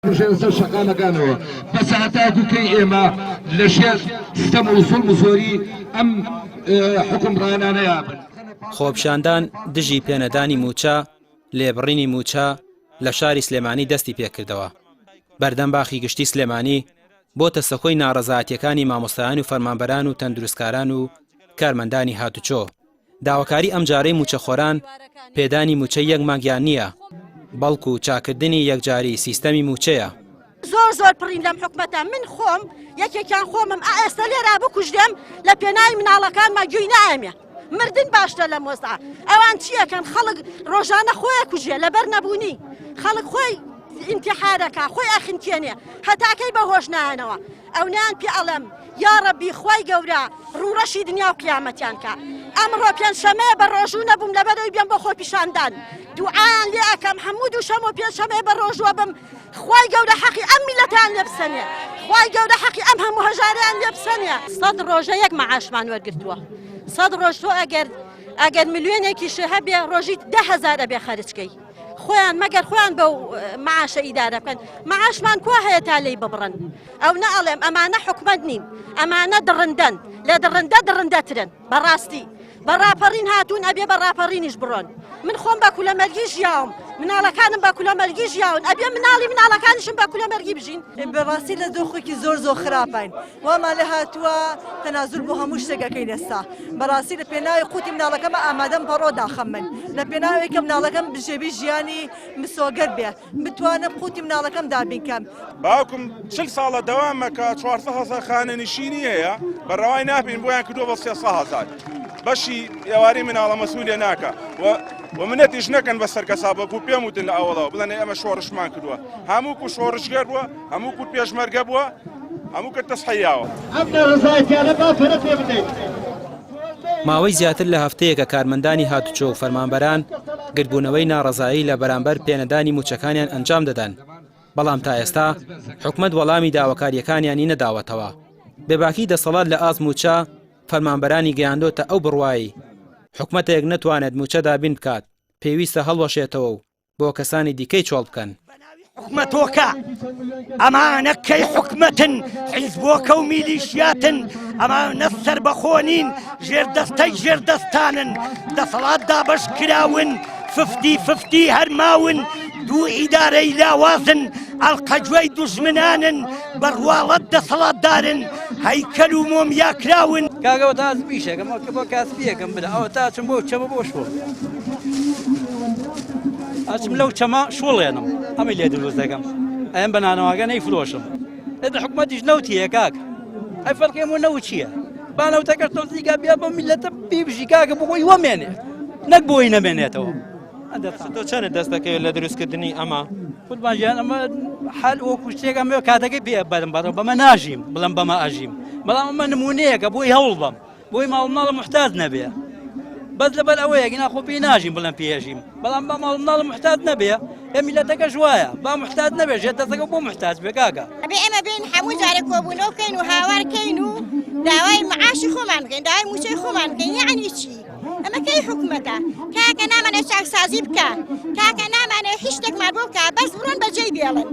بڕژێنە سەر شەقامەکانەوە، بەسە هەتاکو کەی ئێمە لە ژێر ستەم و زوڵم و زۆری ئەم حوکمڕانانەیا بن. خۆپیشاندان دژی پێنەدانی مووچە، لێبڕینی مووچە لە شاری سلێمانی دەستی پێکردەوە. بەردەم باخی گشتی سلێمانی بۆتە سەکۆی ناڕەزایەتییەکانی مامۆستایان و فەرمانبەران و تەندروستکاران و کارمەندانی هاتوچۆ. داواکاری ئەمجارەی مووچەخۆران پێدانی مووچەی یەک مانگیان نییە، بەڵکو چاککردنی یەکجاری سیستەمی مووچەیە. زۆر زۆر پڕین لەم حکومەتە من خۆم یەکێکیان خۆمم ئا ئێستا لێرا بکوژرێم لە پێناوی مناڵەکانما گوێی نایەمێ مردن باشترە لەم وەزعە ئەوان چیەکەن خەڵک ڕۆژانە خۆیە کوژێ لەبەر نەبوونی خەڵک خۆی ئینتیحارەکە خۆی ئەخنکێنێ هەتاکەی بە هۆش نایەنەوە ئەونەیان پێ ئەڵێم یاڕەبی خوای گەورە ڕووڕەشی دنیا و قیامەتیان کا ئەمڕۆ پێنجشەمەیە بە ڕۆژوو نەبووم لەبەرەوەی بێم بۆ خۆپیشاندان دوعایان لێ ئەکەم هەموو دووشەم و پێنجشەمەیە بە ڕۆژووە بم خوای گەورە حەقی ئەم میلەتیان لێ بسەنێ خوای گەورە حەقی ئەم هەموو هەژاریان لێ بسەنێ سەد ڕۆژە یەک مەعاشمان وەرگرتووە سەد ڕۆژ تۆ ئەگەر ئەگەر ملیۆنێکیش هەبێ ڕۆژی 10000 ئەبێ خەرجکەی خۆیان مەگەر خۆیان بەو معاشە ئیدارە بکەن معاشمان کوا هەیە تا لێی ببڕن ئەو نە ئەڵێم ئەمانە حکومەت نین ئەمانە دڕندەن لە دڕندە دڕندەترن بەڕاستی بە ڕاپەڕین هاتوون ئەبێ بە ڕاپەڕینیش بڕۆن من خۆم بە کولەمەرگی ژیاوم مناڵەکانم بە کولەمەرگی ژیاون ئەبێ مناڵی مناڵەکانیشم بە کولەمەرگی بژین. بەڕاستی لە دۆخێکی زۆر زۆر خراپاین وامان لێ هاتووە تەنازول بۆ هەموو شتێک ئەکەین ئێستا بەڕاستی لە پێناوی قوتی مناڵەکەمە ئامادەم پەڕۆ داخەم من لە پێناوی کە مناڵەکەم بژێوی ژیانی مسۆگەر بێ بتوانم قوتی مناڵەکەم دابین کەم. باوکم چل ساڵە دەوامە کە 400 هەزار خانەنشینی هەیە بە ڕەوای نابین بۆیان کردووە بە 300 هەزار بەشی ئێوارەی مناڵە مەسئولێ ناکە و و منەتیش نەکەن بەسەر کەسا بەکو پێم وتن لە ئەوەڵەوە بڵێن ئێمە شۆڕشمان کردووە هەموو کو شۆڕشگێر بووە هەموو کو پێشمەرگە بووە هەموو کە تەسحیاوە. ئەم ناڕەزایەتیانە با پەرە پێ بدەین. ماوەی زیاتر لە هەفتەیەکە کارمەندانی هاتوچۆ و فەرمانبەران گردبوونەوەی ناڕەزایی لە بەرامبەر پێنەدانی مووچەکانیان ئەنجام دەدەن، بەڵام تا ئێستا حکومەت وەڵامی داواکارییەکانیانی نەداوەتەوە. بێباکی دەسەڵات لە ئاست مووچە فەرمانبەرانی گەیاندۆتە ئەو بڕوایەی حکومەتێک نەتوانێت مووچە دابین بکات پێویستە هەڵوەشێتەوە و بۆ کەسانی دیکەی چۆڵ بکەن. حکومەتۆکە ئەمانە کەی حکومەتن حیزبۆکە و میلیشیاتن ئەمانە سەربەخۆ نین ژێردەستەی ژێردەستانن دەسەڵات دابەش کراون ففتی ففتی هەرماون دوو ئیدارەی لاوازن ئەڵقەگوێی دوژمنانن بە ڕواڵەت دەسەڵاتدارن هەیکەل و مۆمیا کراون. کاکە ئەوە تا ئیشەکەم ئەوە بۆ کاسپیەکەم برا ئەوە تا ئەچم بۆ چەمە بۆ شۆڵ ئەچم لەو چەمە شۆڵێنم ئەمەی لێ دروست دەکەم ئەم بە نانەواگە نەیفرۆشم ئێتە حکومەتیش نەوتیە کاک ئەی فەرقی ئەمە نەوت چییە با نەوتەکەش تۆزیگا بیا بۆ میلەتە بیبژی کاکە بۆ خۆی وەمێنێ نەک بۆی نەمێنێتەوە تۆ چەنت دەست دەکەوێت لە دروستکردنی ئەمە؟ قوربان گیان ئەمە حال وەکو شتێک ئەمە کاتەکەی پێ بەرم بەڕێ بەمە ناژیم بڵم بەمە ئەژیم بەڵام ئەمە نمونەیەکە بۆی هەوڵ بەم بۆی ماڵ ماڵە محتاج نەبێ بەس لەبەر ئەوەیە گینا خۆ پێی ناژیم بڵێم پێژیم بەڵام بە ماڵ ماڵ محتاج نەبێ ئێ میلەتەکەش وایە با محتاج نەبێ ژێر دەستەکە بۆ محتاج بێ کاکە ئەبێ ئێمە بێین هەموو جارێک کۆبوونەوە بکەین و هاوار کەین و داوای معاشی خۆمان بکەین داوای مووچەی خۆمان بکەین یەعنی چی؟ ئەمە کەی حکومەتە کاکە نامانێ چاکسازی بکە کاکە نامانێ هیچ شتێکمان بۆ بکە بەس بڕۆن بەجێی بێڵن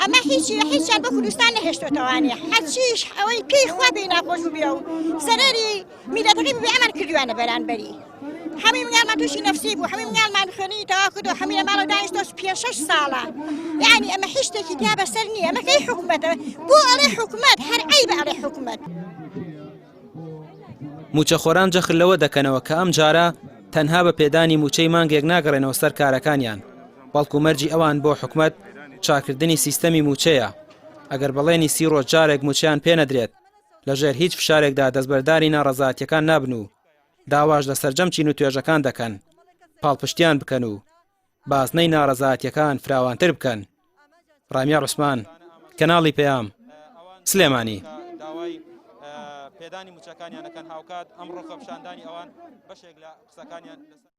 ئەمە هیچی هیچیان بۆ کوردستان نەهێشتۆتەوانێ هەرچیش ئەوەی پێی خوا پێی ناخۆش بووبێ و زەرەری میلەتەکەی ببێ ئەمان کردویانە بەرانبەری هەمووی مناڵمان تووشی نەفسی بوو هەمووی مناڵمان خوێنی تەواو کردو هەمووی لە ماڵەوە دانیشتۆ پێ شەش ساڵە یعنی ئەمە هیچ شتێکی تیا بەسەر نییە ئەمە کەی حکومەتە بۆ ئەڵێ حکومەت هەر عەیبە ئەڵێ حکومەت مووچەخۆران جەخت لەوە دەکەنەوە کە ئەمجارە تەنها بە پێدانی مووچەی مانگێک ناگەڕێنەوە سەر کارەکانیان، بەڵکو مەرجی ئەوان بۆ حکومەت چاککردنی سیستەمی مووچەیە، ئەگەر بەڵێنی سی ڕۆژ جارێک مووچەیان پێنەدرێت، لەژێر هیچ فشارێکدا دەستبەرداری ناڕەزایەتییەکان نابن و داواش لە سەرجەم چین و توێژەکان دەکەن پاڵپشتیان بکەن و بازنەی ناڕەزایەتییەکان فراوانتر بکەن. ڕامیار عوسمان، کەناڵی پەیام، سلێمانی. پێدانی مووچەکانیان ئەکەن هاوکات ئەمڕۆ خۆپیشاندانی ئەوان بەشێک لە قسەکانیان لەسەر.